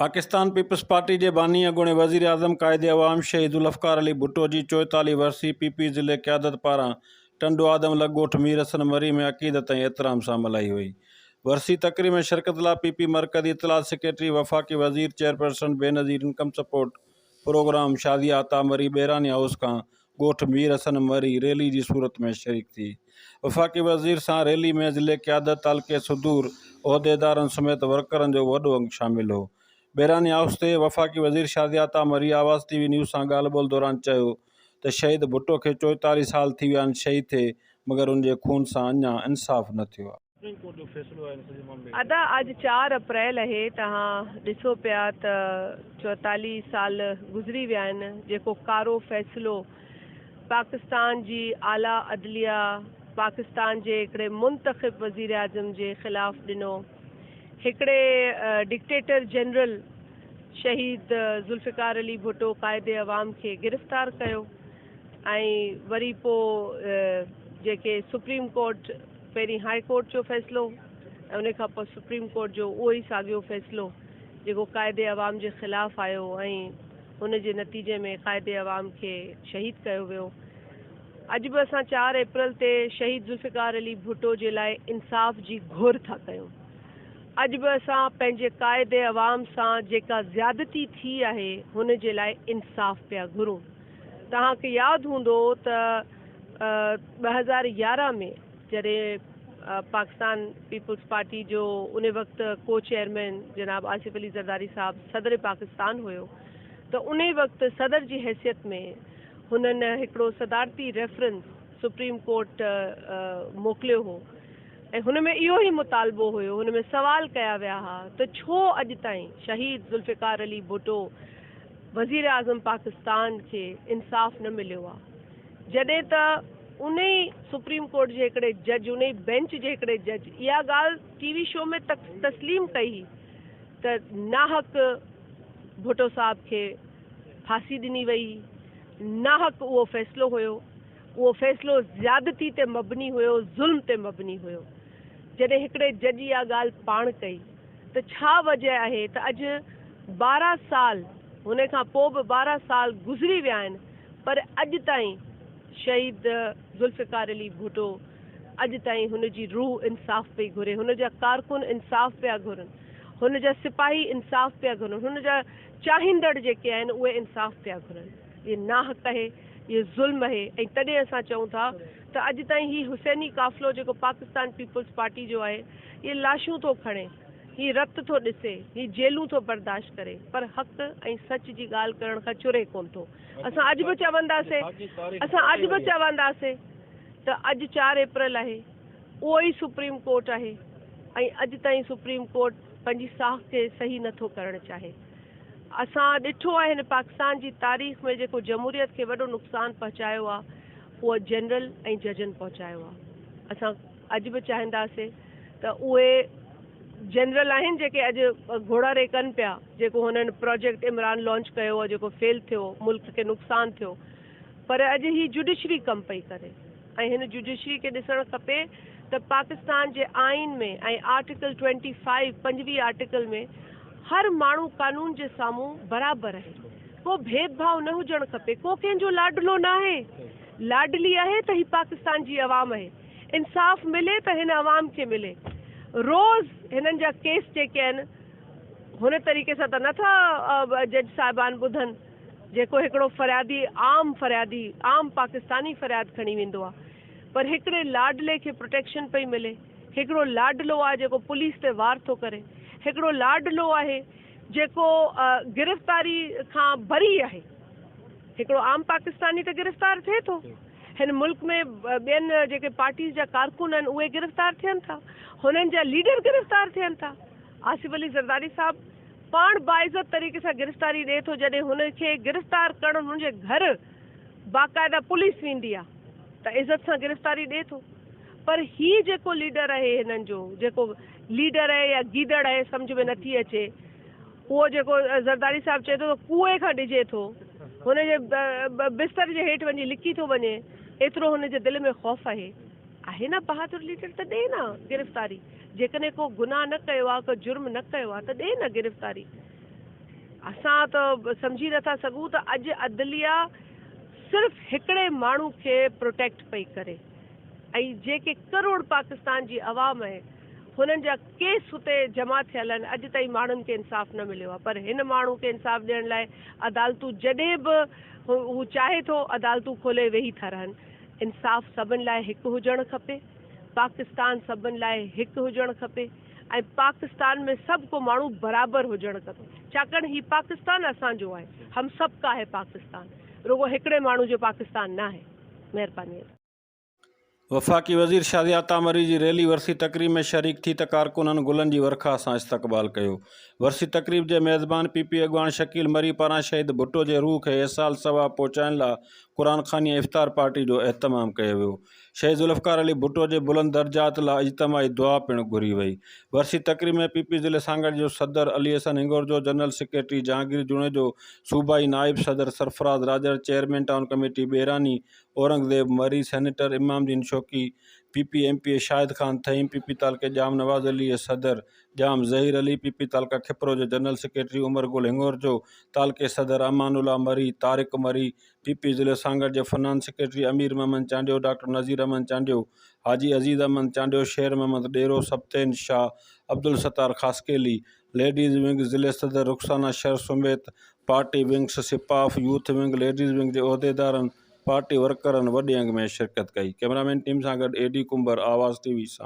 Pakistan peoples party جي باني اڳوڻي وزيراعظم قائد عوام شهيد ذوالفقار علي ڀٽو جي 44 ورسي پي پي ضلعي قيادت پاران ٽنڊو آدم لڳ ڳوٺ مير حسن مري ۾ عقيدت ۽ احترام سان ملهائي وئي. ورسي تقريب ۾ شرڪت لاء پي پي مرڪزي اطلاعات سيڪريٽري، وفاقي وزير، chairperson Benazir income support programme Shazia Ata Marri Berani house کان ڳوٺ مير حسن مري ريلي جي صورت ۾ شريڪ ٿي. وفاقي وزير سان ريلي ۾ ضلعي قيادت، تعلقي صدور، عهديدارن سميت ورڪرن جو وڏو انگ شامل هو. بيراني هائوس تي وفاقي وزير Shazia Ata Marri Awaz T V news سان ڳالهه ٻولهه دوران چيو ته شهيد ڀٽو کي 44 سال ٿي ويا آهن شهيد ٿئي مگر ان جي خون سان اڃا انصاف نه ٿيو آهي. ادا اڄ 4 اپريل اهي توهان ڏسو پيا ته 44 سال گذري ويا آهن جيڪو ڪارو فيصلو پاڪستان جي اعليٰ عدليه پاڪستان جي هڪڙي منتخب وزيراعظم جي خلاف ڏنو هڪڙي ڊڪٽيٽر جنرل شهيد ذوالفقار علي ڀٽو قائد عوام کي گرفتار ڪيو ۽ وري پو جيڪي سپريم ڪورٽ پهرين هاء ڪورٽ جو فيصلو ۽ ان کان پوء سپريم ڪورٽ جو اهو ئي ساڳيو فيصلو جيڪو قائد عوام جي خلاف آيو ۽ ان جي نتيجي ۾ قائد عوام کي شهيد ڪيو ويو. اڄ به اسان 4 اپريل تي شهيد ذوالفقار علي ڀٽو جي لاء انصاف جي گهر ٿا ڪيون. اڄ به اسان پنهنجي قائد عوام سان جيڪا زيادتي ٿي آهي هن جي لاء انصاف پيا گهرون. توهان کي ياد هوندو ته 2011 ۾ جڏهن پاڪستان پيپلز پارٽي جو ان وقت ڪو چيئرمين جناب آصف علي زرداري صاحب صدر پاڪستان هيو ته ان وقت صدر جي حيثيت ۾ هنن هڪڙو صدارتي ريفرنس سپريم ڪورٽ موڪليو هو ۽ هن ۾ اهو ئي مطالبو هيو هن ۾ سوال ڪيا ويا ها ته ڇو اڄ تائين شهيد ذوالفقار علي ڀٽو وزيراعظم پاڪستان کي انصاف نه مليو آ جڏهن ته انهي سپريم ڪورٽ جي هڪڙي جج انهي بينچ جي هڪڙي جج اها ڳالهه ٽي وي شو ۾ تسليم ڪئي هئي ته ناحق ڀٽو صاحب کي ڦاسي ڏني وئي هئي ناحق اهو فيصلو هيو اهو فيصلو زيادتي تي مبني هيو ظلم تي مبني هيو جڏهن هڪڙي جج اها ڳالهه پاڻ ڪئي ته ڇا وجه آهي ته اڄ 12 سال هن کان پوء به 12 سال گذري ويا آهن پر اڄ تائين شهيد ذوالفقار علي ڀٽو اڄ تائين هن جي روح انصاف پئي گهري هن جا ڪارڪن انصاف پيا گهرن هن جا سپاهي انصاف پيا گهرن هن جا چاهيندڙ جيڪي آهن اهي انصاف پيا گهرن اهي ناحق آهي اهي ظلم آهي ۽ تڏهن اسان چئون ٿا ته اڄ تائين هي حسيني قافلو جيڪو پاڪستان پيپلز پارٽي جو آهي اهي لاشون ٿو کڻي هي رت ٿو ڏسي هي جيلون ٿو برداشت ڪري پر حق ۽ سچ جي ڳالهه ڪرڻ کان چري ڪون ٿو اسان اڄ به چونداسي اسان اڄ به چونداسي ته اڄ 4 اپريل آهي اهو ئي سپريم ڪورٽ آهي ۽ اڄ تائين سپريم ڪورٽ پنهنجي ساک کي صحيح نٿو ڪرڻ چاهي اسان ڏٺو آهي هن پاڪستان جي تاريخ ۾ جيڪو جمهوريت کي وڏو نقصان پهچايو آهي اهو جنرل ۽ ججن پهچايو آهي اسان اڄ به چاهينداسي ته اهي جنرل آهن جيڪي اڄ گهوڙا ري ڪن پيا جيڪو هنن پروجيڪٽ عمران لانچ ڪيو هو جيڪو فيل ٿيو ملڪ کي نقصان ٿيو پر اڄ هي جوڊيشري ڪم پئي ڪري ۽ هن جوڊيشري کي ڏسڻ کپي ته پاڪستان جي آئين ۾ ۽ آرٽيڪل 25 25 آرٽيڪل ۾ هر ماڻهو قانون جي سامهون برابر آهي ڪو ڀيد ڀاء نه هجڻ کپي ڪو ڪنهن جو لاڏلو نه آهي لاڏلي آهي ته هي پاڪستان جي عوام آهي انصاف ملي ته هن عوام کي ملي. روز هنن جا ڪيس جيڪي آهن هن طريقي سان ته نٿا جج صاحبان ٻڌن جيڪو هڪڙو فريادي عام فريادي عام پاڪستاني فرياد کڻي ويندو آهي پر هڪڙي لاڏلي کي پروٽيڪشن پئي ملي هڪڙو لاڏلو آهي جيڪو پوليس تي وار ٿو ڪري هڪڙو لاڏلو آهي جيڪو گرفتاري کان بري آهي هڪڙو عام پاڪستاني ته گرفتار ٿئي ٿو هن ملڪ ۾ ٻين جيڪي پارٽيز جا ڪارڪن آهن اهي گرفتار ٿين ٿا هنن جا ليڊر گرفتار ٿين ٿا آصف علي زرداري صاحب پاڻ باعزت طريقي سان گرفتاري ڏئي ٿو جڏهن هن کي گرفتار ڪرڻ هن جي گهر باقاعده پوليس ويندي آهي ته عزت سان گرفتاري ڏئي ٿو پر هي جيڪو ليڊر آهي هنن جو جيڪو ليڊر آهي يا گيدڙ آهي سمجهه ۾ نٿي اچي اهو جيڪو زرداري صاحب چئي ٿو ته ڪوئي کان ڊڄي ٿو، هن جي بستر جي هيٺ وڃي لڪي ٿو وڃي، ايترو هن جي دل ۾ خوف آهي. آهي نه بهادر ليڊر ته ڏي نه گرفتاري، جيڪڏهن ڪو گناهه نه ڪيو آهي، ڪو جرم نه ڪيو آهي ته ڏي نه گرفتاري. اسان ته سمجهي نٿا سگهون ته اڄ عدليه صرف هڪڙي ماڻهو کي پروٽيڪٽ پئي ڪري ۽ جيڪي ڪروڙ پاڪستان جي عوام آهي هنن جا ڪيس هتي جمع ٿيل آهن اڄ تائين ماڻهن کي انصاف نه مليو آهي پر هن ماڻهو کي انصاف ڏيڻ لاء عدالتون جڏهن به هو چاهي ٿو عدالتون کولي ويهي ٿا رهن. انصاف سڀن لاء هڪ هجڻ کپي، پاڪستان سڀن لاء هڪ هجڻ کپي ۽ پاڪستان ۾ سڀ ڪو ماڻهو برابر هجڻ کپي ڇاڪاڻ هي پاڪستان اسان جو آهي هم سب ڪا هي پاڪستان رڳو هڪڙي ماڻهو جو پاڪستان ناهي مهرباني. وفاقي وزير شازيه عطا مري جي ريلي ورسي تقريب ۾ شريڪ ٿي ته ڪارڪنن گلن جي ورکا سان استقبال ڪيو. ورسي تقريب جي ميزبان پي پي اڳواڻ شڪيل مري پاران شهيد ڀٽو جي روح کي ايصال ثواب پهچائڻ لا قرآن خواني ۽ افطار پارٽي جو اهتمام ڪيو ويو. شهيد ذوالفقار علي ڀٽو جي بلند درجات لا اجتماعي دعا پڻ گهري وئي. ورسي تقريب ۾ پي پي ضلعي سانگهڙ جو صدر علي حسن هنڱورجو، جنرل سيڪريٽري جهانگير جوڻيجو، صوبائي نائب صدر Sarfraz Rajar, chairman town committee Berani Aurangzeb Marri, senator Imam Uddin Shauqi, P P M P A Shahid Khan Thaheem, P P تعلقي ڄام نواز علي جي صدر ڄام ظهير علي، پي پي تعلقه کپرو جو جنرل سيڪريٽري عمر گل هڱورجو، تعلقي صدر امان الله مري، طارق مري، پي پي ضلعي سانگهڙ جي finance secretary Amir Muhammad Chandio, doctor Nazir Ahmed Chandio, Haji Aziz Ahmed Chandio, Sher Muhammad Dero, Sibtain Shah, Abdul Sattar Khaskheli, ladies wing ضلعي صدر رخسانه شر سميت پارٽي ونگس، سپاف، youth wing, ladies wing جي عهديدارن، party ورڪرن وڏي انگ ۾ شرڪت ڪئي. ڪئميرامين ٽيم سان گڏ اي ڊي ڪنڀر، آواز ٽي وي سانگهڙ.